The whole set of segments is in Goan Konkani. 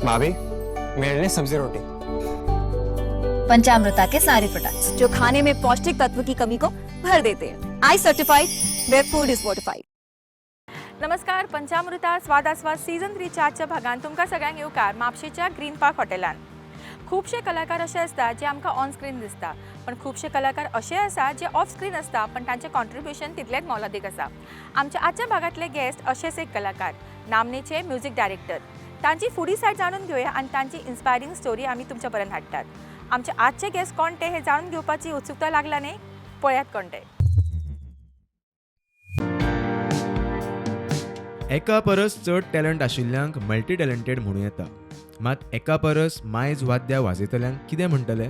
भाभी, मेरे लिए सब्जी रोटी। पंचामृता के सारे प्रोडक्ट्स जो खाने में पौष्टिक तत्व की कमी को भर देते हैं। I certified, where food is fortified. नमस्कार, पंचामृता स्वाद आस्वाद सीझन 3च्या आजच्या भागान तुमकां सगळ्यांक येवकार म्हापशेच्या ग्रीन पार्क हॉटेलान। खुबशे कलाकार अशे आसता जे आमकां ऑन स्क्रीन दिसता, पण खुबशे कलाकार अशे आसा जे ऑफ स्क्रीन आसता, पण तांचें कॉन्ट्रिब्युशन तितलेंच मोलादीक आसा। आमच्या आजच्या भागांतले गेस्ट अशेच एक कलाकार, नामनेचे म्युजीक डायरेक्टर। तांची फुडी सायड जाणून घेवया आनी तांची इन्स्पायरींग स्टोरी आमी तुमच्या पर्यंत हाडटात। आमचे आजचे गेस्ट कोण ते हे जाणून घेवपाची उत्सुकता लागला न्ही? पळयात कोण ते। एका परस चड टॅलंट आशिल्ल्यांक मल्टी टॅलंटेड म्हणूं येता। मात एका परस मायज वाद्यां वाजयतल्यांक कितें म्हणटले?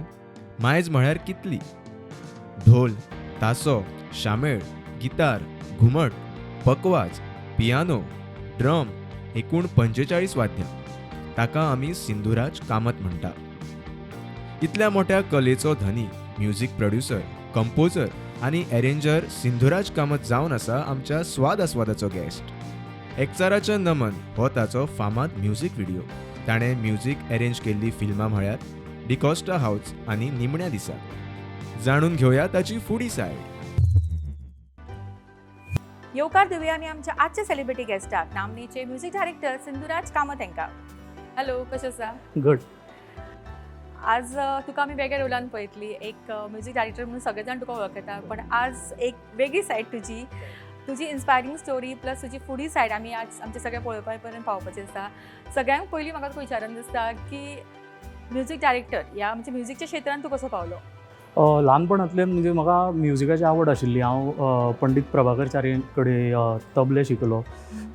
मायज म्हळ्यार कितली? ढोल, तासो, शामेळ, गितार, घुमट, पकवाज, पियानो, ड्रम, एकूण 45 वाद्यां। ताका आमी सिंधुराज कामत म्हणटा। इतल्या मोठ्या कलेचो धनी, म्युजीक प्रोड्युसर, कंपोजर आनी एरेंजर सिंधुराज कामत जावन आसा आमच्या स्वाद आस्वादाचो गेस्ट। एकचाराचें नमन हो ताचो फामाद म्युजीक व्हिडियो। ताणें म्युजीक अरेंज केल्ली फिल्मां म्हळ्यार डिकॉस्टा हावज आनी निमण्या दिसा। जाणून घेवया ताची फुडी सायड। येवकार दिवया आमी आमच्या आजच्या सेलिब्रिटी गेस्टाक, नामनेचे म्युजीक डायरेक्टर सिंधुराज कामत हांकां। हॅलो, कशें आसा? गुड। आज तुका आमी वेगळ्या रोलान पळयतली। एक म्युजीक डायरेक्टर म्हणून सगळे जाण तुका वळखता, पण आज एक वेगळी सायड तुजी, तुजी इन्स्पायरींग स्टोरी प्लस तुजी फुडी सायड आमी आज आमच्या सगळ्या पळोवपा पर्यंत पावपाची आसा। सगळ्यांक पयलीं म्हाका तुका विचारन दिसता की म्युजीक डायरेक्टर ह्या आमच्या म्युजीकच्या क्षेत्रान तूं कसो पावलो? ल्हानपणांतल्यान म्हणजे म्हाका म्युजिकाची आवड आशिल्ली। हांव पंडीत प्रभाकर च्यारी कडेन तबलें शिकलो।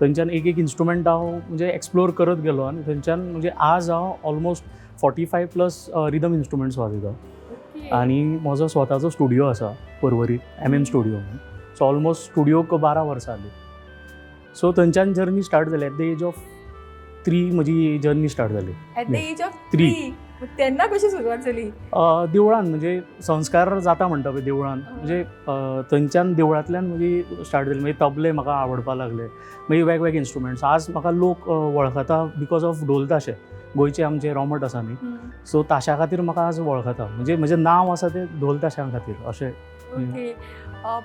थंयच्यान एक एक इन्स्ट्रुमेंट हांव म्हणजे एक्सप्लोर करत गेलो आनी थंयच्यान म्हणजे आज हांव ऑलमोस्ट 45 plus rhythm instruments वाजयता आनी म्हजो स्वताचो स्टुडियो आसा पर्वरी, एम एम स्टुडियो म्हणून। सो ऑलमोस्ट स्टुडियोक 12 वर्सां जालीं। सो थंयच्यान जर्नी स्टार्ट जाली। At the age of 3 म्हजी जर्नी स्टार्ट जाली। At the age of 3। 3? तेन्ना कशी सुरवात जाली? देवळान, म्हणजे संस्कार जाता म्हणटा पळय देवळान, म्हणजे थंयच्यान देवळांतल्यान म्हजी स्टार्ट जाली। मागीर तबले म्हाका आवडपाक लागले, मागीर वेगवेगळे इन्स्ट्रुमेंट्स। आज म्हाका लोक वळखता because of ढोल ताशे। गोंयचे आमचे रोमट आसा न्ही, सो ताशा खातीर म्हाका आज वळखता। म्हणजे म्हजें नांव आसा तें ढोल ताशां खातीर अशें। ओके,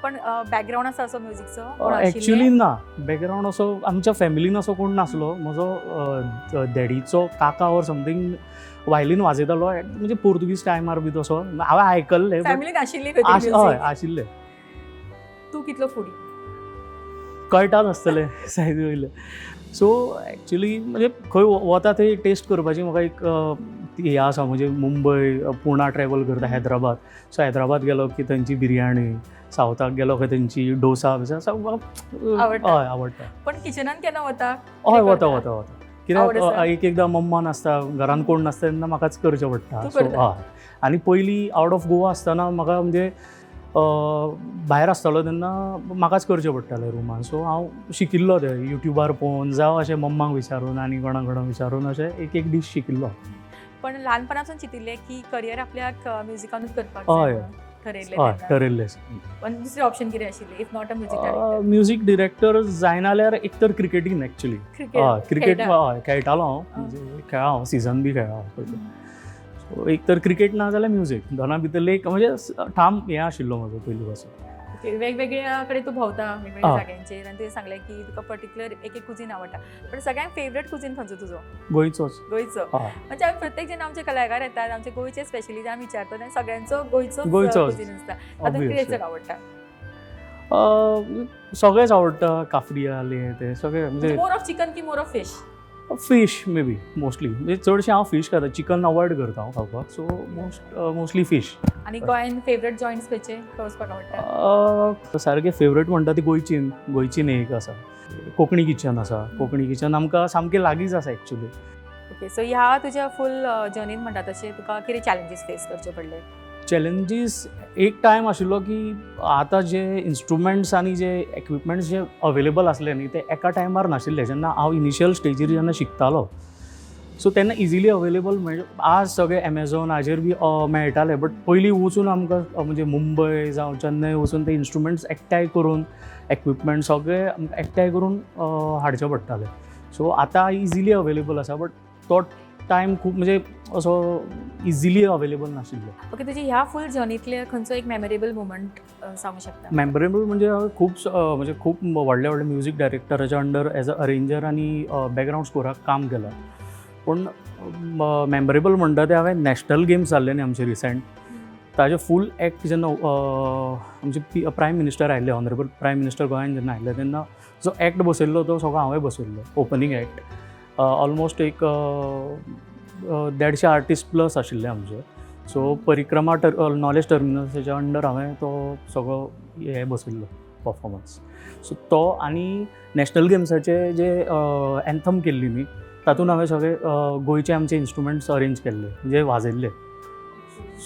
पण बॅकग्रावंड आसा असो म्युजिकचो? एक्चुली ना, बॅकग्रावंड असो आमच्या फॅमिलीन असो कोण नासलो। म्हजो डॅडीचो काका ऑर समथींग व्हायलीन वाजयतालो, म्हणजे पोर्तुगीज टायमार बी तसो हांवें आयकल्लें, but फॅमिलीन आशिल्ली? हय, आशिल्लें। तूं कितलो फुडी? कळटाच आसतलें सायज वयलें। सो एक्चुली म्हणजे खंय वता थंय टेस्ट करपाची म्हाका एक ती हें आसा। म्हणजे मुंबय, पुणा ट्रॅवल करता, हैदराबाद। सो हैदराबाद गेलो की थंयची बिरयाणी, सावथाक गेलो की थंयची डोसा बिसा सगळं। आवडटा? हय, आवडटा। पण किचनान केन्ना वता? हय, वता, वता, वता। आवड कित्याक आसा? एक एकदां मम्मा नासता घरान, कोण नासता, तेन्ना म्हाकाच करचें पडटा। तूं सो करता? हय, आनी पयलीं आवट ऑफ गोवा आसतना म्हाका म्हणजे भायर आसतालो तेन्ना म्हाकाच करचें पडटालें रुमान। सो हांव शिकिल्लो तें युट्यूबार पळोवन जावं अशें मम्माक विचारून आनी कोणा कोणाक विचारून अशें एक एक डीश शिकिल्लो। पण ल्हानपणापासून चिंतिल्लें की करियर आपल्याक म्युजिकानूच करपाक हय. जाय म्हणून ठरयल्लें हय। तेन्ना? ठरयल्लें। पण दुसरें ऑप्शन कितें आशिल्लें, if not a music director? Music director जायना जाल्यार एक तर क्रिकेटीन एक्चुली। क्रिकेट? हय, क्रिकेट। खेळटा? हय, खेळटालो हांव। म्हणजे खेळा हांव, सिजन बी खेळ्ळा हांव पयलीं। सो एक तर क्रिकेट ना जाल्यार म्युजीक, दोना भितरलें एक म्हणजे ठाम हें आशिल्लो म्हजो पयलीं पासून। ओके, वेगवेगळ्या कडेन तूं भोंवता, वेगवेगळ्या जाग्यांचेर, आनी तुवें सांगलें की तुका पर्टिक्युलर एक एक कुजीन आवडटा, पण सगळ्यांत फेवरेट कुजीन खंयचो तुजो? गोंयचोच। गोंयचो? हय। म्हणजे आमी प्रत्येक जेन्ना आमचे कलाकार येतात, आमचे गोंयचे स्पेशली जेन्ना आमी विचारतात, तेन्ना सगळ्यांचो गोंयचोच गोंयचोच. कुजीन आसता। तातूंत कितें Obviously. चड आवडटा? सगळेंच आवडटा, काफ्रियाल हें तें सगळें म्हणजे। मोर ऑफ चिकन की more of fish? Fish may be mostly. म्हणजे चडशें हांव फीश खाता, चिकन अवॉयड करता हांव खावपाक। So mostly fish. आनी गोंयान फेवरेट जॉयंट्स खंयचे, खंय वचपाक आवडटा? सारकें फेवरेट म्हणटा ती गोंयचीन, गोंयचीन एक आसा, कोंकणी किचन आसा। कोंकणी किचन आमकां सामकें लागींच आसा एक्चुली। ओके, सो ह्या तुज्या फूल जर्नीन म्हणटा तशें तुका कितें चॅलेंजीस फेस करचे पडले? चॅलेंजीस, एक टायम आशिल्लो की आतां जे इन्स्ट्रुमेंट्स आनी जे इक्विपमेंट्स जे अवेलेबल आसले न्ही, ते एका टायमार नाशिल्ले। जेन्ना हांव इनिशियल स्टेजीर जेन्ना शिकतालो, सो तेन्ना इजिली अवेलेबल म्हणजे आज सगळे एमेझॉन हाजेर बी मेळटाले, बट पयलीं वचून आमकां म्हणजे मुंबय जावं चेन्नय वचून ते इन्स्ट्रुमेंट्स एकठांय करून, इक्विपमेंट सगळे आमकां एकठांय करून हाडचे पडटाले। सो आतां इजिली अवेलेबल आसा, बट तो टायम खूब म्हणजे असो इजिली अवेलेबल नाशिल्लो. ओके, तुजी ह्या फूल जर्नीतले खंयचो एक मेमोरेबल मुवमेंट सांगू शकता? मेमोरेबल म्हणजे हांवें खूब म्हणजे खूब व्हडले व्हडले म्युजीक डायरेक्टराच्या अंडर एज अ अरेंजर आनी बॅकग्रावंड स्कोराक काम केलां. पूण मेमोरेबल म्हणटा ते हांवें नॅशनल गेम्स जाल्ले न्ही आमचे रिसेंट, ताजे फूल एक्ट जेन्ना आमचे प्रायम मिनिस्टर आयिल्ले, ऑनरेबल प्रायम मिनिस्टर गोंयान जेन्ना आयिल्ले तेन्ना जो एक्ट बसयल्लो तो सगळो हांवें बसयल्लो. ओपनींग एक्ट ऑलमोस्ट एक 150 आर्टिस्ट प्लस आशिल्ले आमचे. सो परिक्रमा नॉलेज टर्मिनसाच्या अंडर हांवें तो सगळो हे बसयल्लो परफॉर्मन्स. सो तो आनी नॅशनल गेम्साचे जे एन्थम केल्ली न्ही तातूंत हांवें सगळे गोंयचे आमचे इन्स्ट्रुमेंट्स अरेंज केल्ले, म्हणजे वाजयल्ले.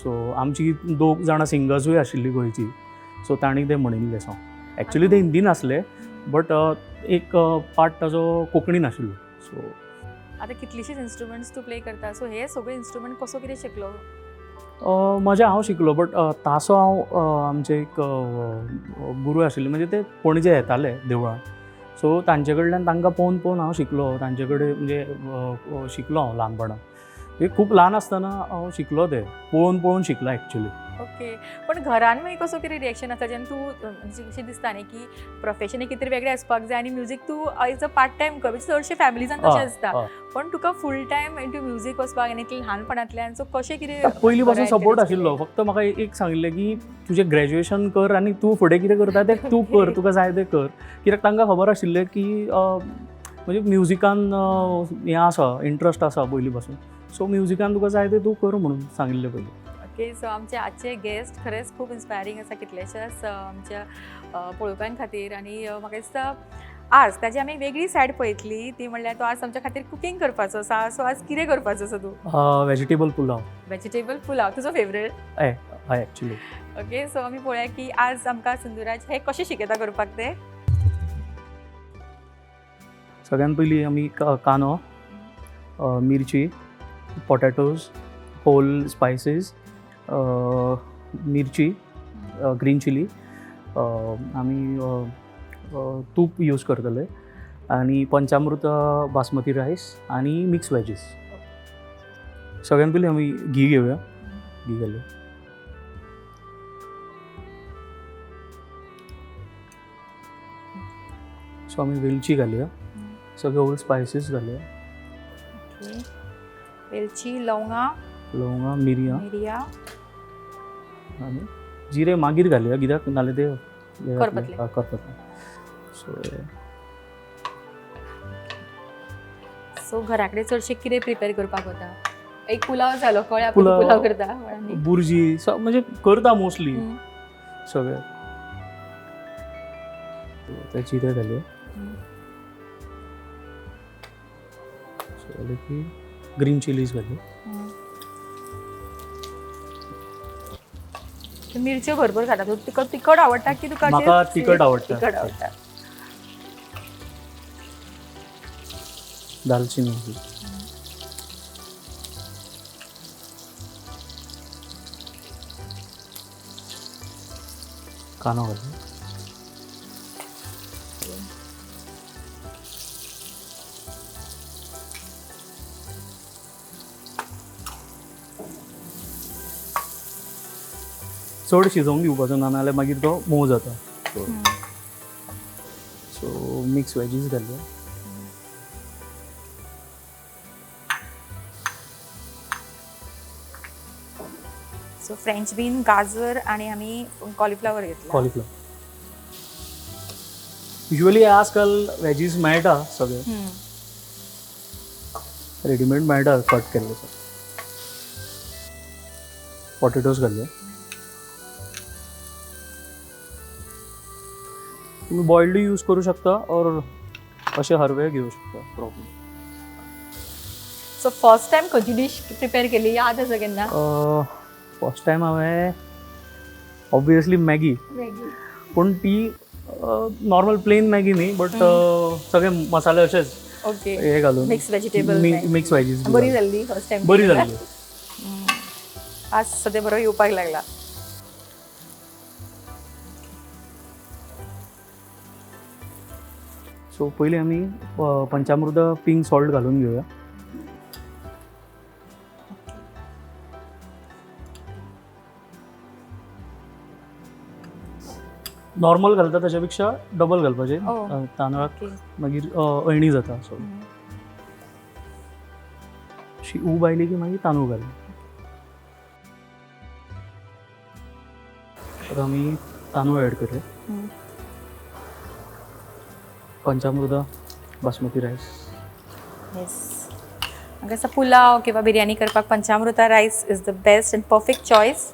सो आमची दोग जाणां सिंगर्सूय आशिल्ली गोंयची, सो तांणी ते म्हणिल्ले सॉंग. एक्चुली ते हिंदीन आसले बट एक पार्ट ताजो कोंकणीन आशिल्लो. सो आतां कितलीशीच इन्स्ट्रुमेंट्स तूं प्ले करता, सो हे सगळे इन्स्ट्रुमेंट कसो कितें शिकलो? म्हजें हांव शिकलो बट तासो हांव आमचे एक गुरू आशिल्ले, म्हणजे ते पणजे येताले देवळान, सो तांचे कडल्यान तांकां पळोवन पळोवन हांव शिकलो. तांचे कडेन म्हणजे शिकलो हांव ल्हानपणान, म्हणजे खूब ल्हान आसतना हांव शिकलो, ते पळोवन पळोवन शिकलो एक्चुली. ओके, पण घरान मागीर कसो कितें रिएक्शन आसा जेन्ना तूं म्हणजे अशें दिसता न्ही की प्रोफेशन कितें तरी वेगळें आसपाक जाय आनी म्युजीक तूं एज अ पार्ट टायम कर, म्हणजे चडशे फॅमिलीजान तशें आसता, पण तुका फूल टायम इंटू म्युजीक वचपाक आनी इतलें ल्हानपणांतल्यान, सो कशें कितें? पयलीं पासून घरा सपोर्ट encourage आशिल्लो. फक्त म्हाका एक सांगिल्लें की तुजें ग्रॅज्युएशन कर आनी तूं फुडें कितें करता तें तूं कर, तुका जाय तें कर. कित्याक तांकां खबर आशिल्लें की म्हणजे म्युजिकान हें आसा, इंट्रस्ट आसा पयलीं पासून, सो म्युजिकान तुका जाय तें तूं कर म्हणून सांगिल्लें पयलीं. ओके, सो आमचे आजचे गेस्ट खरेंच खूब इन्स्पायरींग आसा कितल्याशाच आमच्या पळोवप्यां खातीर. आनी म्हाका दिसता आज ताजी आमी वेगळी सायड पळयतली, ती म्हणल्यार तो आज आमच्या खातीर कुकींग करपाचो आसा. सो आज कितें करपाचो आसा तूं? वेजिटेबल पुलाव. वेजिटेबल पुलाव तुजो फेवरेट? हय हय एक्चुली. ओके, सो आमी पळोवया की आज आमकां सिंधुराज हे कशें शिकयता करपाक ते. सगळ्यात पयलीं आमी कांदो, मिरची, पॉटॅटोज, होल स्पायसीस, मिरची, ग्रीन चिली, आमी तूप यूज करतले आनी पंचामृत बासमती रायस आनी मिक्स वेजीस. सगळ्यात पयलीं आमी घी घेवया. घी घालया. सो आमी वेलची घालया, सगळे होल स्पायसीस घालया. ओके, वेलची, लवंगां, लवंगां, मिरयां मिरयां, आनी जिरे मागीर घालया कित्याक नाल्यार ते हे जातले. करपतले. हा, करपतले. सो सो घरा कडेन चडशें कितें प्रिपेर करपाक वता? एक पुलाव जालो, कळ्ळें आपण पुलाव. पुलाव करता आनी बुर्जी म्हणजे करता मोस्टली सगळे. ते जिरे घालया. सो जालें की ग्रीन चिलीज घालया. मिरच्यो भरपूर खाता तूं? तिखट तिखट आवडटा की तुका? म्हाका तिखट आवडटा. तिखट आवडटा. दालचिनी घालया. कांदो घालया. चड शिजोवंक दिवपाचो ना, नाल्यार मागीर तो मोव जाता. सो मिक्स वेजीस घालया. सो फ्रेंच बीन, गाजर आणि आमी कॉलीफ्लावर घेतला. कॉलीफ्लावर. युजली आजकाल वेजीस मेळटा सगळे, रेडीमेड मेळटा कट केल्ले सगळे. पॉटेटोज घालया. तुम्ही बॉइल्ड यूज करू शकता और असे हरवे घेऊ शकता, प्रॉब्लेम. सो फर्स्ट टायम खंयची डीश प्रिपेर केली याद आसा केन्ना? फर्स्ट टायम हांवें ऑब्वियसली मॅगी. मॅगी. पूण ती नॉर्मल प्लेन मॅगी न्ही, बट सगळे मसाले अशेच ओके, हे घालून मिक्स वेजिटेबल. Mix wages. बरी जाल्ली फर्स्ट टायम? बरी जाल्ली. आज सध्या बरो येवपाक लागला. सो पयलीं आमी पंचामृत पिंक सॉल्ट घालून घेवया. नॉर्मल घालता ताच्या पेक्षा डबल घालपाचें. Oh. तांदळाक ओके. मागीर अळणी जाता. सो अशी ऊब आयली की मागीर तांदूळ घालप. आतां आमी तांदूळ ॲड करूया. पंचामृता बासमती रायस. येस, म्हाका दिसता पुलाव किंवा बिर्याणी करपाक Panchamruta rice is the best and perfect choice.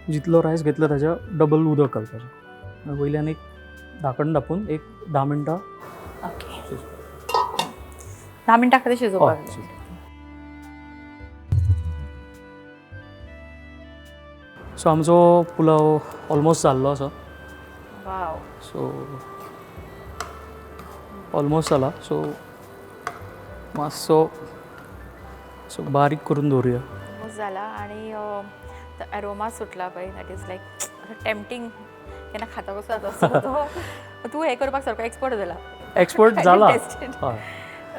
जितलो रायस घेतला ताच्या डबल उदक घालपाचें. वयल्यान एक धाकण धापून एक 10 मिनटां. ओके, 10 मिनटां खातीर शिजोवपाक हय, जाय. सो आमचो पुलाव ऑलमोस्ट जाल्लो आसा. वाव. सो ऑलमोस्ट जाला. सो मातसो सो बारीक करून दवरुया. ऑलमोस्ट जाला आणि एरोमा सुटला पळय, that is like tempting. केन्ना खाता कसो जाता असो तो. तूं हें करपाक सारको एक्सपर्ट जाला. एक्सपर्ट जाला. Tasted. हय.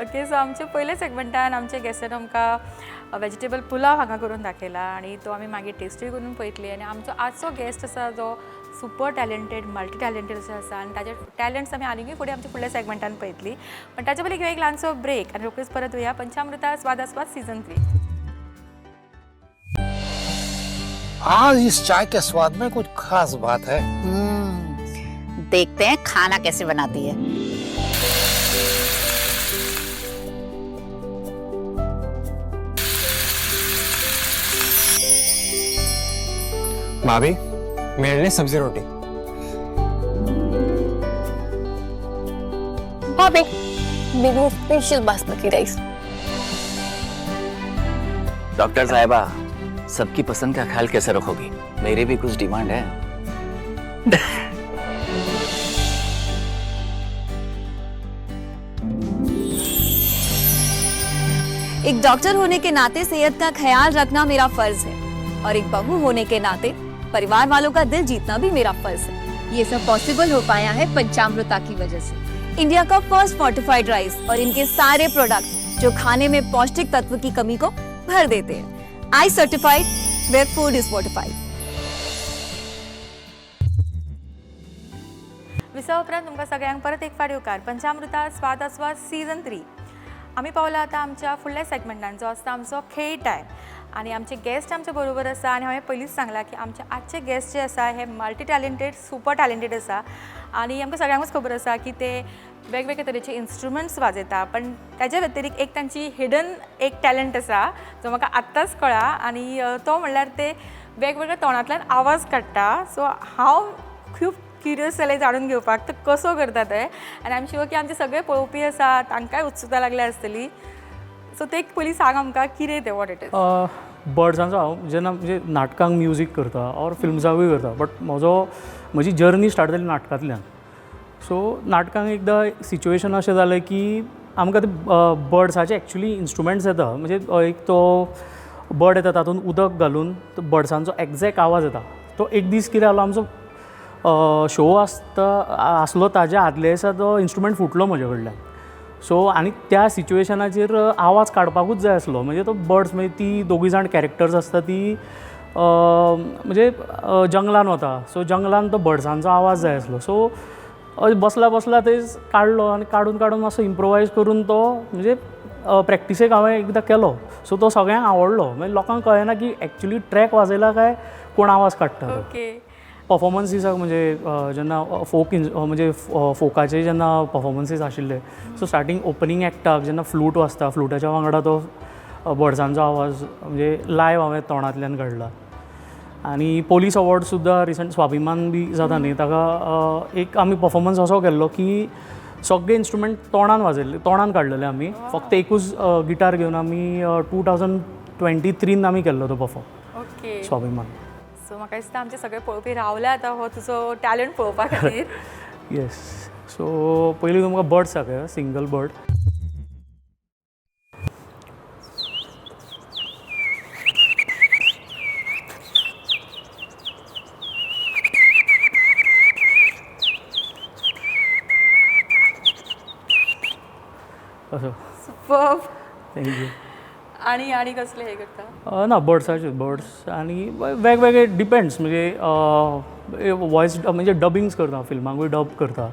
ओके, सो आमच्या पयल्या सेगमेंटान आमच्या गेस्टान आमकां वेजिटेबल पुलाव हांगा करून दाखयला आनी तो आमी मागीर टेस्टूय करून पळयतली. आनी आमचो आजचो गेस्ट आसा जो सुपर टॅलेंटेड, मल्टी टॅलेंटेड असो आसा आनी ताजे टॅलंट्स आमी आनीकूय फुडें आमच्या फुडल्या सेगमेंटान पळयतली. पण ताचे पयलीं घेवया एक ल्हानसो ब्रेक आनी रोखडीच परत येवया पंचामृता स्वाद आस्वाद सीझन 3. आज इस चाय के स्वाद में कुछ खास बात है. देखते हैं खाना कैसे बनाती है. भाभी, मेरे लिए सब्जी रोटी. भाभी, मेरे स्पेशल बासमती राइस. डॉक्टर साहिबा, सबकी पसंद का ख्याल कैसे रखोगी? मेरी भी कुछ डिमांड है. एक डॉक्टर होने के नाते सेहत का ख्याल रखना मेरा फर्ज है और एक बहू होने के नाते परिवार वालों का दिल जीतना भी मेरा फर्ज है. ये सब पॉसिबल हो पाया है पंचामृता की वजह से. इंडिया का फर्स्ट फोर्टिफाइड राइस और इनके सारे प्रोडक्ट जो खाने में पौष्टिक तत्व की कमी को भर देते हैं. I certified, where food is fortified. विसवा उपरांत तुमकां सगळ्यांक परत एक फावट येवकार पंचामृता स्वाद आस्वाद सीझन 3. आमी पावला आतां आमच्या फुडल्या सेगमेंटान जो आसता आमचो खेळ टायम आनी आमचे गेस्ट आमच्या बरोबर आसा. आनी हांवें पयलींच सांगलां की आमचे आजचे गेस्ट जे आसा हे मल्टी टॅलेंटेड, सुपर टॅलेंटेड आसा आनी आमकां सगळ्यांकूच खबर आसा की ते वेगवेगळे तरेचे इन्स्ट्रुमंट्स वाजयता, पण ताच्या व्यतिरिक्त एक तांची हिडन एक टॅलंट आसा जो म्हाका आत्तांच कळ्ळा आनी तो म्हणल्यार ते वेगवेगळ्या तोंडांतल्यान आवाज काडटा. सो हांव खूब क्युरियस जालें जाणून घेवपाक तो कसो करता ते आनी आम शुअर की आमचे सगळे पळोवपी आसा तांकांय उत्सुकता लागल्या आसतली. सो ते एक पयलीं सांग आमकां कितें तें, what it is. बर्ड्सांचो हांव जेन्ना म्हणजे नाटकांक म्युजीक करता ऑर फिल्म्साकूय करता, बट म्हजी जर्नी स्टार्ट जाली नाटकांतल्यान. सो नाटकांक एकदां सिच्युएशन अशें जालें की आमकां ते बर्ड्साचे एक्चुली इन्स्ट्रुमेंट्स येता, म्हणजे एक तो बर्ड येता, तातूंत उदक घालून तो बर्ड्सांचो एग्जॅक्ट आवाज येता. तो एक दीस कितें जालो, आमचो शो आसता आसलो ताज्या आदल्या दिसा तो इन्स्ट्रुमेंट फुटलो म्हजे कडल्यान. सो आनी त्या सिच्युएशनाचेर आवाज काडपाकूच जाय आसलो, म्हणजे तो बर्ड्स, म्हणजे ती दोगूय जाण कॅरेक्टर्स आसता ती म्हणजे जंगलान वता, सो जंगलान तो बर्ड्सांचो आवाज जाय आसलो. सो बसला बसला ते काडलो आनी काडून काडून मातसो इम्प्रोवायज करून तो म्हणजे प्रॅक्टिसेक हांवें एकदां केलो. सो तो सगळ्यांक आवडलो. मागीर लोकांक कळ्ळें ना की एक्चुली ट्रॅक वाजयला काय कोण आवाज काडटा तो. पर्फॉर्मन्सीसाक म्हणजे जेन्ना फोक म्हणजे फोकाचे जेन्ना पर्फॉर्मन्सीस आशिल्ले, सो स्टार्टींग ओपनींग एक्टाक जेन्ना फ्लूट वाजता, फ्लुटाच्या वांगडा तो बर्ड्सांचो आवाज म्हणजे लायव हांवें तोंडांतल्यान काडला. आनी पोलीस अवॉर्ड सुद्दां रिसंट स्वाभिमान बी जाता न्ही, ताका एक आमी पर्फॉर्मन्स असो केल्लो की सगळे इन्स्ट्रुमेंट तोंडान वाजयल्ले, तोंडान काडलेले आमी, फक्त एकूच गिटार घेवन आमी 2023 आमी केल्लो तो पर्फॉर्म. स्वाभिमान. सो म्हाका दिसता आमचे सगळे पळोवपी रावले आतां हो तुजो टॅलंट पळोवपा खातीर. येस, सो पयलीं तुमकां बर्ड्स दाखया, सिंगल बर्ड. असो. सुपर्ब. Thank you. आणि आणि कसले हे करता? ना, बर्ड्साचे बर्ड्स आनी वेगवेगळे डिपेंड्स, म्हणजे वॉयस म्हणजे डबिंग्स करता, फिल्मांकूय डब करता,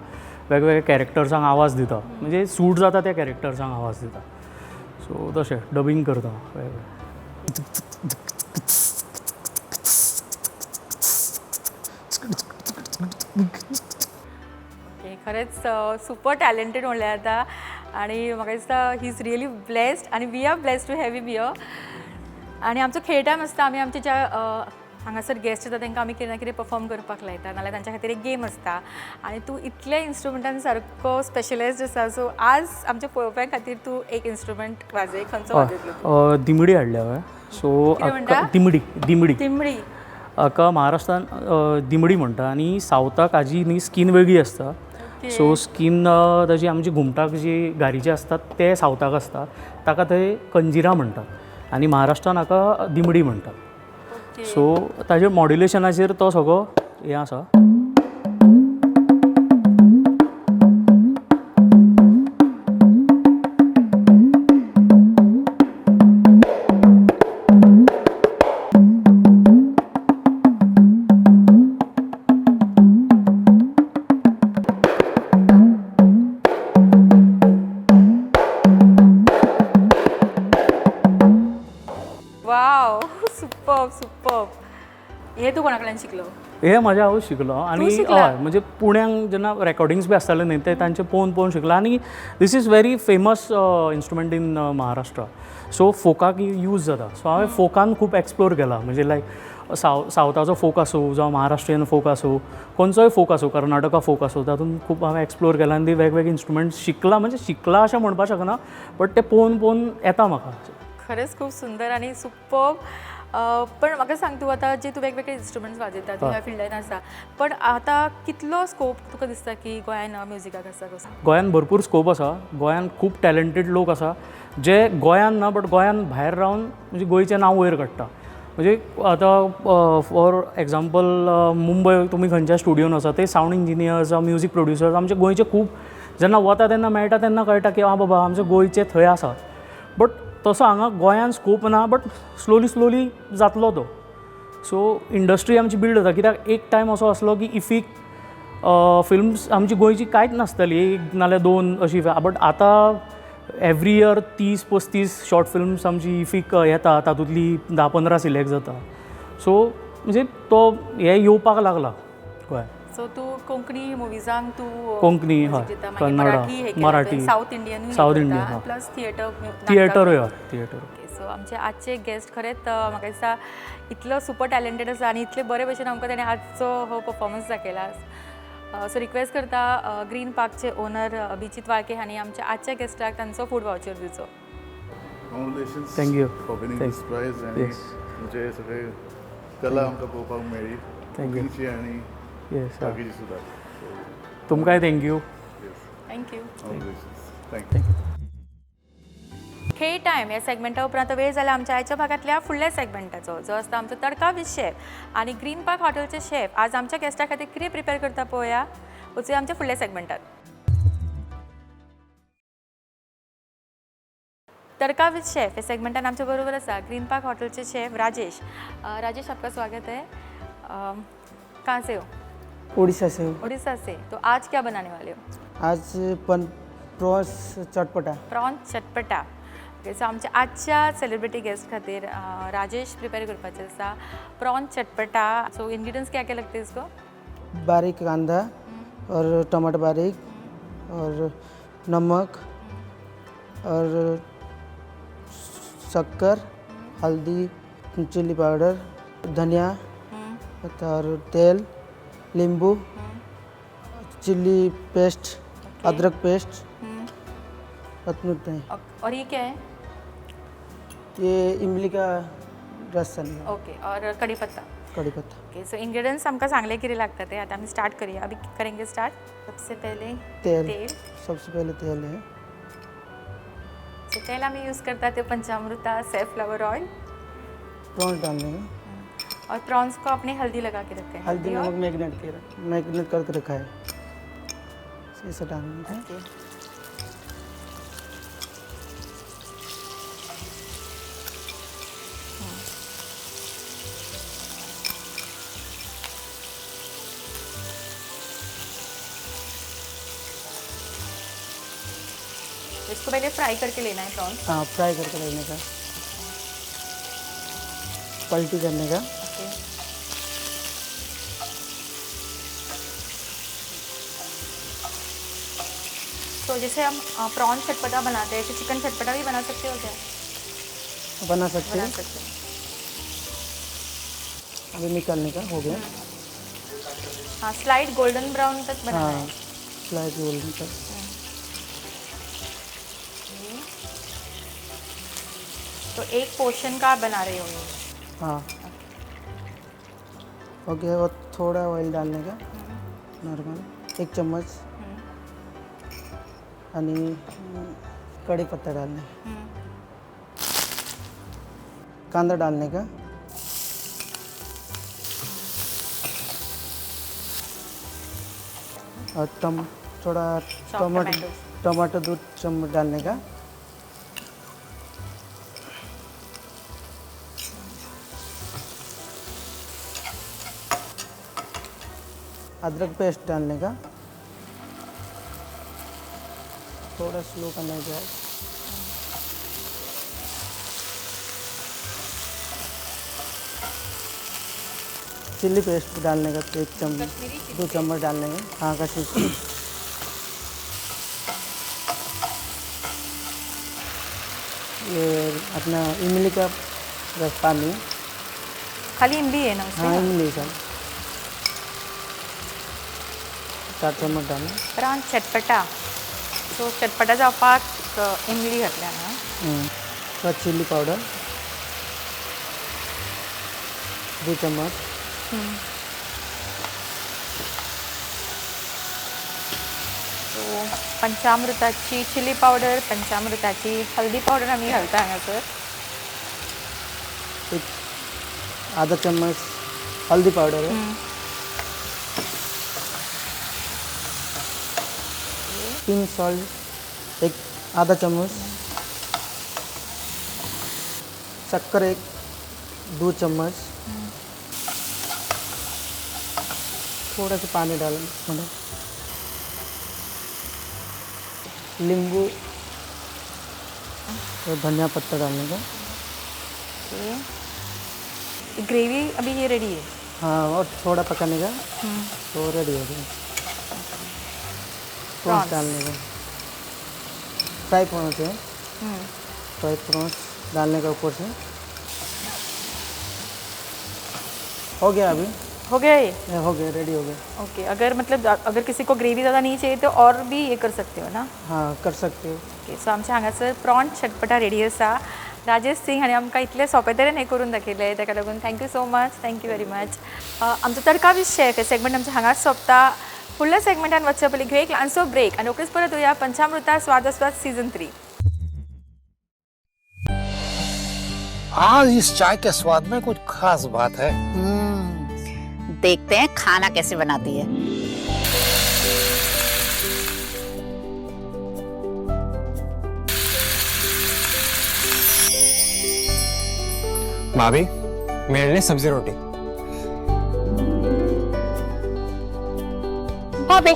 वेगवेगळ्या कॅरेक्टर्सांक आवाज दिता, म्हणजे सूट जाता त्या कॅरेक्टर्सांक आवाज दिता. सो तशें डबींग करता वेगवेगळें. ओके, खरेंच सुपर टॅलेंटेड म्हणल्यार जाता आनी म्हाका दिसता he is really blessed आनी we are blessed to have him here. आनी आमचो खेळ टायम आसता, आमी आमच्या ज्या हांगासर गेस्ट येता तांकां आमी कितें ना कितें परफॉर्म करपाक लायता, नाल्यार तांच्या खातीर एक गेम आसता. आनी तूं इतल्या इन्स्ट्रुमेंटान सारको स्पेशलायज्ड आसा, सो आज आमच्या पळोवप्यां खातीर तूं एक इन्स्ट्रुमेंट वाजय. खंयचो वाजयतलो तूं? दिमडी हाडल्या हांवें. सो कितें म्हणटा? दिमडी, दिमडी. दिमडी. हाका महाराष्ट्रान दिमडी म्हणटा आनी सावथाक हाजी न्ही स्कीन वेगळी आसता. सो स्कीन ताजी आमची घुमटाक जी गारीचे आसतात ते सावथाक आसता, ताका ते कंजिरा म्हणटात आनी महाराष्ट्रान हाका दिमडी म्हणटात. सो ताजे मॉड्युलेशनाचेर तो सगळो हें आसा. वाव, सुपर्ब सुपर्ब. हे तूं कोणा कडल्यान शिकलो? हे म्हज्या हांव शिकलो आनी शिकला? हय, म्हणजे पुण्याक जेन्ना रेकॉर्डिंग्स बी आसताले न्ही ते तांचे पळोवन पळोवन शिकला. आनी this is very famous instrument in Maharashtra. So फोकाक use जाता. सो हांवें फोकान खूब एक्सप्लोर केला, म्हणजे लायक सावथाचो फोक आसूं जावं महाराष्ट्रीयन फोक आसूं, खंयचोय फोक आसूं, कर्नाटका फोक आसूं, तातूंत खूब हांवें एक्सप्लोर केला आनी ती वेगवेगळे इन्स्ट्रुमेंट्स शिकला. म्हणजे शिकला अशें म्हणपाक शकना, बट ते पळोवन पळोवन येता म्हाका. खरेंच खूब सुंदर आनी सुपर्ब. पण म्हाका सांग, तूं आतां जे तूं वेगवेगळे इन्स्ट्रुमेंट्स वाजयता, तूं ह्या फिल्डान आसा, पण आतां कितलो स्कोप तुका दिसता की गोंयान म्युजिकाक आसा कसो? गोंयान भरपूर स्कोप आसा. गोंयान खूब टॅलंटेड लोक आसा जे गोंयान ना बट गोंयान भायर रावन म्हणजे गोंयचें नांव वयर काडटा. म्हणजे आतां फॉर एग्जाम्पल मुंबय तुमी खंयच्या स्टुडियोन आसा ते सावंड इंजिनियर्स जावं म्युजीक प्रोड्युसर्स आमचे गोंयचे खूब जेन्ना वता तेन्ना मेळटा, तेन्ना कळटा की आं बाबा आमचे गोंयचे थंय आसा. बट तसो हांगा गोंयान स्कोप ना, बट स्लोली स्लोली जातलो तो. सो इंडस्ट्री आमची बिल्ड जाता, कित्याक एक टायम असो आसलो की इफीक फिल्म्स आमची गोंयची कांयच नासताली, एक नाल्यार दोन अशी. बट आतां एवरी इयर 30-35 शॉर्ट फिल्म्स आमची इफीक येता, तातूंतली 10-15 सिलेक्ट जाता. सो म्हणजे तो हे येवपाक लागला गोंयांत. सो तूं कोंकणी मुविजांक तूं कोंकणी, music हय, दिता, मागीर कन्नडा, मराठी हे केलां मराठी, तुवें, सावथ इंडियनूय सावथ इंडियन, हय. प्लस थिएटर, थिएटरूय, हय, थिएटर. ओके, सो आमचे आजचे गेस्ट खरेंच म्हाका दिसता इतलो सुपर टॅलेंटेड आसा आनी इतले बरे भशेन आमकां ताणें आजचो हो परफॉर्मन्स दाखयला. सो रिक्वेस्ट करता ग्रीन पार्कचे ओनर अभिजीत वाळके हांणी आमच्या आजच्या गेस्टाक तांचो फूड वावचर दिवचो. Congratulations Thank you. For winning Thank this prize आनी Yes. तुमचे सगळे कला आमकां पळोवपाक मेळ्ळी Thank you. कोंकणीची आनी येस, बाकीची सुद्दां. तुमकांय thank you. Thank you. Congratulations, thank you. खेळ टायम ह्या सेगमेंटा उपरांत वेळ जाला आमच्या आयच्या भागांतल्या फुडल्या सेगमेंटाचो, जो आसता आमचो तडका विथ शेफ. आनी ग्रीन पार्क हॉटेलचे शेफ आज आमच्या गेस्टा खातीर कितें प्रिपेर करता पळोवया, वचूया आमच्या फुडल्या सेगमेंटात. तड़का विद शेफ ह्या सेगमेंटान आमच्या बरोबर आसा ग्रीन पार्क हॉटेलचे शेफ राजेश. राजेश, आपका स्वागत है. कहाँ से हो? उड़ीसा से हूँ। उड़ीसा से. तो आज क्या बनाने वाले हो? आज पन प्रॉन्स चटपटा. प्रॉन चटपटा. ओके, सो आमच्या आजच्या सेलिब्रिटी गेस्ट खातीर राजेश प्रिपेर करपाचे आसा प्रॉन चटपटा. सो इन्ग्रीडियंट्स क्या क्या लगते हैं इसको? बारीक कांदा और टमाटर बारीक और नमक और शक्कर, हल्दी, चिली पाउडर, धनिया और तेल, नींबू, चिली पेस्ट, अदरक पेस्ट, इतना। और ये क्या है? ये इमली का रस है। ओके, और कड़ी पत्ता. कड़ी पत्ता. ओके, सो इंग्रेडिएंट्स आमकां सांगले कितें लागता ते. आतां आमी स्टार्ट करूया. अभी करेंगे स्टार्ट. सबसे पहले तेल. तेल. सबसे पहले तेल है. सो तेल आमी यूज़ करता ते पंचामृता सैफ्लावर ऑयल. प्रॉन्स डालने हैं. और प्रॉन्स को आपने हल्दी लगा के रखा है? हल्दी और नमक मैरिनेट कर मैरिनेट करके रखा है, ऐसा डालना है। ओके। इसको पहले फ्राई करके लेना है प्रॉन्स। हाँ, फ्राई करके लेने का, पलटी करने का। तो जैसे हम प्रॉन चटपटा बनाते हैं, तो चिकन चटपटा भी बना सकते हो क्या? बना सकते हैं। अभी निकालने का हो गया। हाँ, स्लाइट गोल्डन ब्राउन तक बनाना है। स्लाइट गोल्डन तक। तो एक पोर्शन का बना रही हो? हाँ। ओके, और थोड़ा ऑयल डालने का, नॉर्मल 1 चम्मच, आणि कड़ी पत्ता डालने, कांदा डालने का, और थोड़ा टमाटर 2 चम्मच डालने का, अदरक पेस्ट डालने का, थोड़ा स्लो करना है गैस। चिल्ली पेस्ट डालने का 1 चम्मच, 2 चम्मच डालने का। हाँ, कश्मीरी। ये अपना इमली का रस, पानी, खाली इमली है ना उसमें? हाँ, इमली का 4 चम्मच डालना। प्रॉन चटपटा, सो चटपटा जावपाक इमली घातल्या ना। थोड़ा चिल्ली पावडर 2 चम्मच, सो पंचामृताची चिली पावडर, पंचामृताची हल्दी पावडर आमी घालता हांगासर। एक आधा चम्मच हल्दी पावडर है। पिंक सॉल्ट एक आधा चम्मच, शक्कर 1-2 चम्मच, थोड़ा सा पानी डालें, मतलब नींबू और धनिया पत्ता डालने का। ग्रेवी अभी ये रेडी है? हाँ, और थोड़ा पकाने का तो रेडी हो गया। प्रॉन्स डालने का, फ्राई प्रॉन्स है, फ्राई प्रॉन्स डालने का ऊपर से। हो गया अभी? हो गया ये? हो गया, रेडी हो गया। ओके, अगर मतलब अगर किसी को ग्रेवी ज़्यादा नहीं चाहिए तो और भी ये कर सकते हो ना? हाँ, कर सकते हो। ओके, सो आमच्या हांगासर प्रॉन चटपटा रेडी आसा। राजेश सिंग हाणें आमकां इतले सोंपे तरेन हें करून दाखयलें, ताका लागून thank you so much, thank you very much. आमचो तडका विथ शेफ हे सेगमेंट आमच्या हांगाच सोंपता। फुडल्या सेगमेंटान वचचे पयलीं घेवया एक ल्हानसो ब्रेक आनी रोखडीच परत येवया पंचामृता स्वाद सीजन 3। आज इस चाय के स्वाद में कुछ खास बात है। देखते हैं खाना कैसे बनाती है। भाभी, मेरे लिए सब्जी रोटी। भाभी,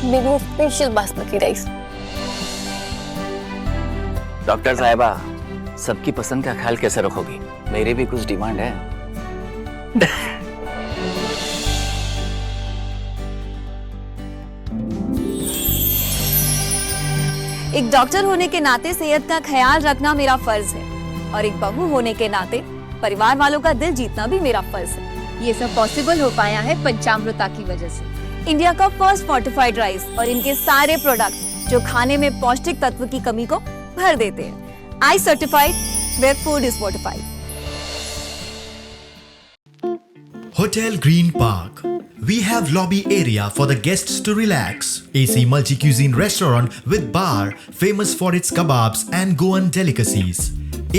मेरे लिए स्पेशल बासमती राइस। डॉक्टर साहिबा, सबकी पसंद का ख्याल कैसे रखोगी? मेरी भी कुछ डिमांड है। एक डॉक्टर होने के नाते सेहत का ख्याल रखना मेरा फर्ज है और एक बहू होने के नाते परिवार वालों का दिल जीतना भी मेरा फर्ज है। ये सब पॉसिबल हो पाया है पंचामृता की वजह से। इंडिया का फर्स्ट फोर्टिफाइड राइस और इनके सारे प्रोडक्ट जो खाने में पौष्टिक तत्व की कमी को भर देते हैं। I certified where food is fortified. Hotel Green Park. We have lobby area for the guests to relax. AC multi-cuisine restaurant with bar famous for its kebabs and Goan delicacies.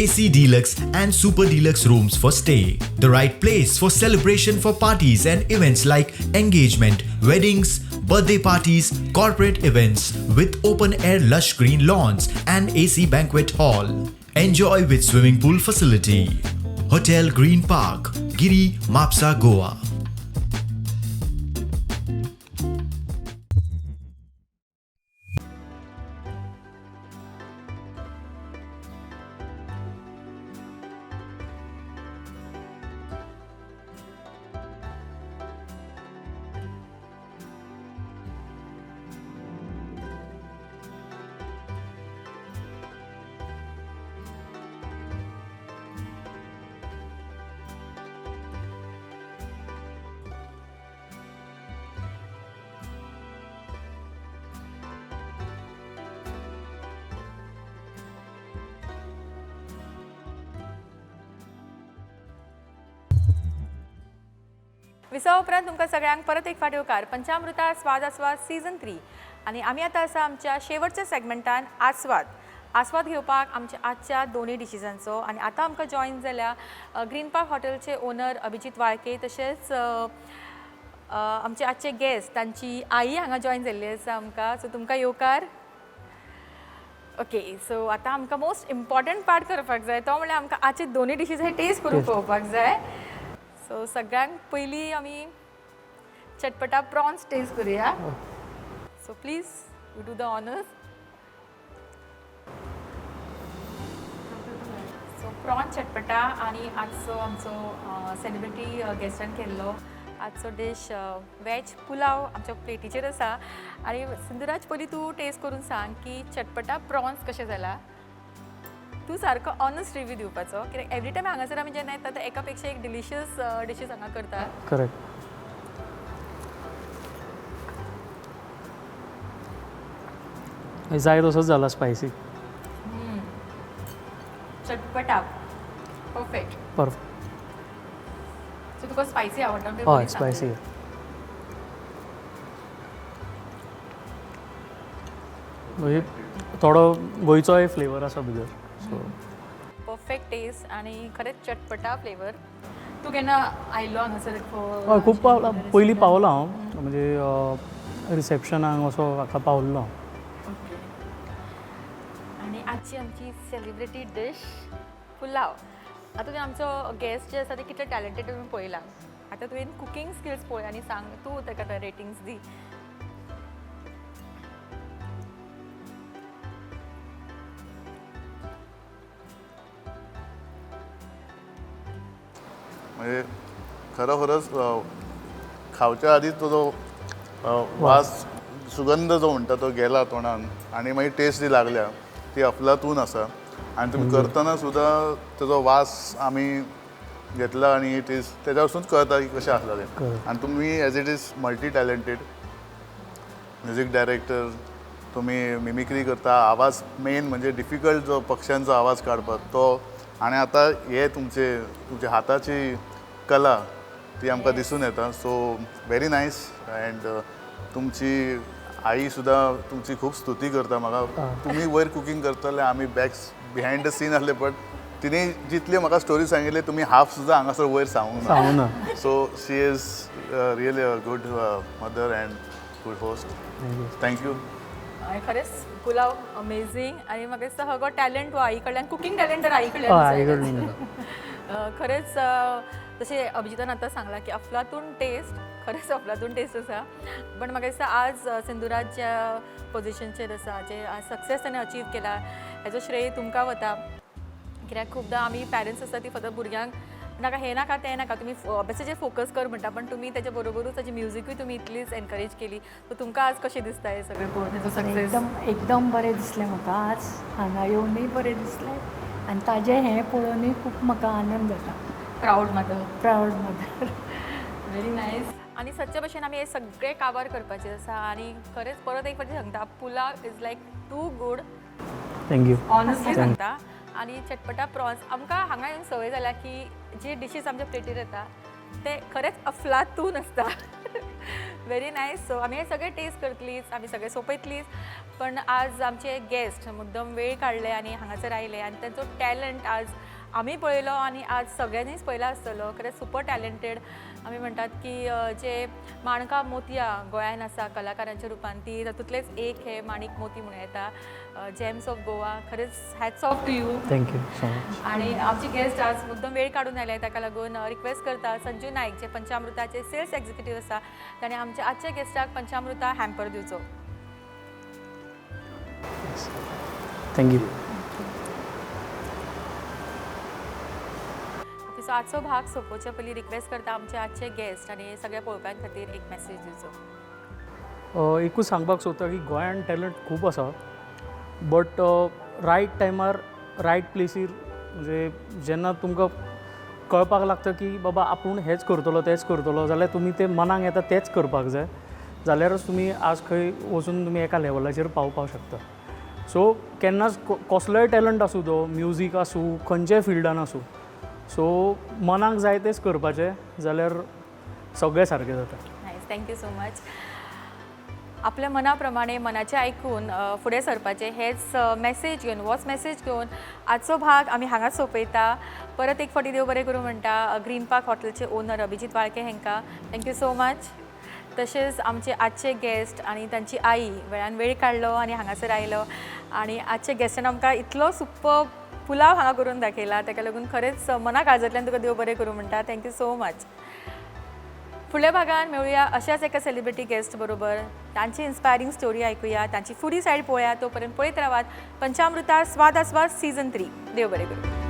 AC Deluxe and Super Deluxe rooms for stay. The right place for celebration for parties and events like engagement, weddings, birthday parties, corporate events with open air lush green lawns and AC banquet hall. Enjoy with swimming pool facility. Hotel Green Park, Giri, Mapsa, Goa. विसवा उपरांत तुमकां सगळ्यांक परत एक फावट येवकार पंचामृता स्वाद आस्वाद सीझन 3. आनी आमी आतां आसा आमच्या शेवटच्या सेगमेंटान आस्वाद. आस्वाद घेवपाक आमच्या आजच्या दोनूय डिशीजांचो. आनी आतां आमकां जॉयन जाल्या ग्रीन पार्क हॉटेलचे ओनर अभिजीत वाळके, तशेंच आमचे आजचे गेस्ट तांची आई हांगा जॉयन जाल्ली आसा आमकां. सो तुमकां येवकार. ओके, सो आतां आमकां मोस्ट इम्पॉर्टंट पार्ट करपाक जाय, तो म्हणल्यार आमकां आजचे दोनूय डिशीज हे टेस्ट करून पळोवपाक जाय. सो सगळ्यांत पयलीं आमी चटपटा प्रॉन्स टेस्ट करुया. So please you do the honours. So prawn चटपटा आनी आजचो आमचो सेलिब्रिटी गेस्टान केल्लो आजचो डीश वेज पुलाव आमच्या प्लेटीचेर आसा. आनी सिंधुराज, पयलीं तूं टेस्ट करून सांग की चटपटा प्रॉन्स कशें जाला. तूं सारको ऑनस्ट रिव्यू दिवपाचो, कित्याक एवरी टायम हांगासर आमी जेन्ना येता ते एका पेक्षा एक डिलिशियस डिशीज हांगा करता. करेक्ट. जाय तसोच जाला, स्पायसी. चटपटा परफेक्ट. परफेक्ट. सो तुका स्पायसी आवडटा? हय, स्पायसी. म्हणजे थोडो गोंयचोय फ्लेवर आसा भितर, सो परफेक्ट टेस्ट आनी खरेंच चटपटा फ्लेवर. तूं केन्ना आयिल्लो हांगासर? हय, खूब पावला. पयलीं पावलां हांव, म्हणजे रिसेप्शनाक असो हाका पावल्लो हांव. आनी आजची आमची सेलिब्रिटी डीश पुलाव. आतां तुवें आमचो गेस्ट जे आसा ते कितले टॅलंटेड तुमी पळयला. आतां तुवें कुकींग स्किल्स पळय आनी सांग तूं ताका आतां रेटिंग्स दी. म्हणजे खरोखरच खावच्या आदीच तो जो वास, सुगंध जो म्हणटा तो गेला तोंडान आनी मागीर टेस्ट जी लागल्या ती अफलातून आसा. आनी तुमी करतना सुद्दां तेजो वास आमी घेतला आनी it is तेज्या वरसून कळटा की कशें आसला तें. आनी तुमी as it is multi talented music director, तुमी मिमिक्री करता, आवाज मेन म्हणजे डिफिकल्ट जो पक्ष्यांचो आवाज काडपाक तो, आनी आतां हे तुमचे तुमच्या हाताची कला ती आमकां दिसून येता. So very nice. अँड तुमची आई सुद्दां तुमची खूब स्तुती करता म्हाका. तुमी वयर कुकींग करतले, आमी बॅक बिहायंड the scene आसले, बट तिने जितली म्हाका स्टोरी सांगिल्ली तुमी हाफ सुद्दां हांगासर वयर सांगूंक ना. So she is really a good mother and good host. Thank you. खरेंच पुलाव अमेझींग. आनी म्हाका दिसता हो टॅलंट हो आई कडल्यान, कुकींग टॅलंट तर आई कडल्यान. खरेंच तशें अभिजितान आतां सांगलां की अफलातून टेस्ट, खरेंच अफलातून टेस्ट आसा. पण म्हाका दिसता आज सिंधुराज ज्या पोजिशनचेर आसा, जे आज सक्सेस ताणें अचीव केला, हेजो श्रेय तुमकां वता. कित्याक खुबदां आमी पॅरंट्स आसता ती फक्त भुरग्यांक नाका हें नाका तें नाका, तुमी अभ्यासाचेर फोकस कर म्हणटा, पण तुमी तेच्या बरोबरूच ताची म्युजिकूय तुमी इतलीच एनकरेज केली. सो तुमकां आज कशें दिसता हें सगळें पळोवन तेजो सक्सेस? एकदम एकदम बरें दिसलें म्हाका आज हांगा येवनूय बरें दिसलें आनी ताजें हें पळोवनूय खूब म्हाका आनंद जाता. Proud mother. Proud mother. Very nice. आनी सदचे भशेन आमी हे सगळे काबार करपाचे आसा. आनी खरेंच परत एक फावटी सांगता, pulao is like too good. Thank you. Honestly सांगता. आनी चटपटा प्रॉन्स आमकां हांगा येवन संवय जाल्या की जे डिशीज आमच्या प्लेटीर येता ते खरेंच अफलातून आसता. Very nice. सो आमी हे सगळे टेस्ट करतलीच, आमी सगळे सोंपयतलीच, पण आज आमचे गेस्ट मुद्दम वेळ काडले आनी हांगासर आयले आनी तांचो टॅलंट आज आमी पळयलो आनी आज सगळ्यांनीच पळयला आसतलो. खरेंच सुपर टॅलंटेड. आमी म्हणटात की जे माणकां मोतयां गोंयान आसा कलाकारांच्या रुपान, ती तातूंतलेच एक हे माणीक मोती म्हणूं येता, जेम्स ऑफ गोवा. खरेंच hats off to you. Thank you so much. आनी आमचे गेस्ट आज मुद्दम वेळ काडून आयले, ताका लागून रिक्वेस्ट करता संजू नायक जे पंचामृताचे सेल्स एक्झिक्युटीव आसा, ताणें आमच्या आजच्या गेस्टाक पंचामृता हॅम्पर दिवचो. Thank you. सो आजचो भाग सोंपोवचे पयलीं रिक्वेस्ट करता आमचे आजचे गेस्ट आनी सगळ्या पळोवप्यां खातीर एक मॅसेज दिवचो. एकूच सांगपाक सोदता की गोंयान टॅलंट खूब आसा, बट रायट टायमार रायट प्लेसीर, म्हणजे जेन्ना तुमकां कळपाक लागता की बाबा आपूण हेंच करतलो तेंच करतलो, जाल्यार तुमी तें मनाक येता तेंच करपाक जाय, जाल्यारच तुमी आज खंय वचून तुमी एका लेवलाचेर पावपाक शकता. सो केन्नाच कसलोय टॅलंट आसूं, तो म्युजीक आसूं, खंयच्याय फिल्डान आसूं, सो मनाक जाय तेंच करपाचें, जाल्यार सगळें सारकें जाता. Nice, thank you so much. आपल्या मना प्रमाणे मनाचें आयकून फुडें सरपाचें हेच मॅसेज घेवन, होच मॅसेज घेवन आजचो भाग आमी हांगाच सोंपयता. परत एक फावटी देव बरें करूं म्हणटा ग्रीन पार्क हॉटेलचे ओनर अभिजीत वाळके हांकां. Thank you so much. तशेंच आमचे आजचे गेस्ट आनी तांची आई, वेळान वेळ काडलो आनी हांगासर आयलो आनी आजच्या गेस्टान आमकां इतलो सुपर पुलाव हांगा करून दाखयला, ताका लागून खरेंच मना काळजांतल्यान तुका देव बरें करूं म्हणटा. Thank you so much. फुडल्या भागान मेळुया अशाच एका सेलिब्रिटी गेस्ट बरोबर. तांची इन्स्पायरींग स्टोरी आयकुया, तांची फुडी सायड पळोवया. तोपर्यंत पळयत रावात पंचामृता स्वाद आस्वाद सीझन 3. देव बरें करूं.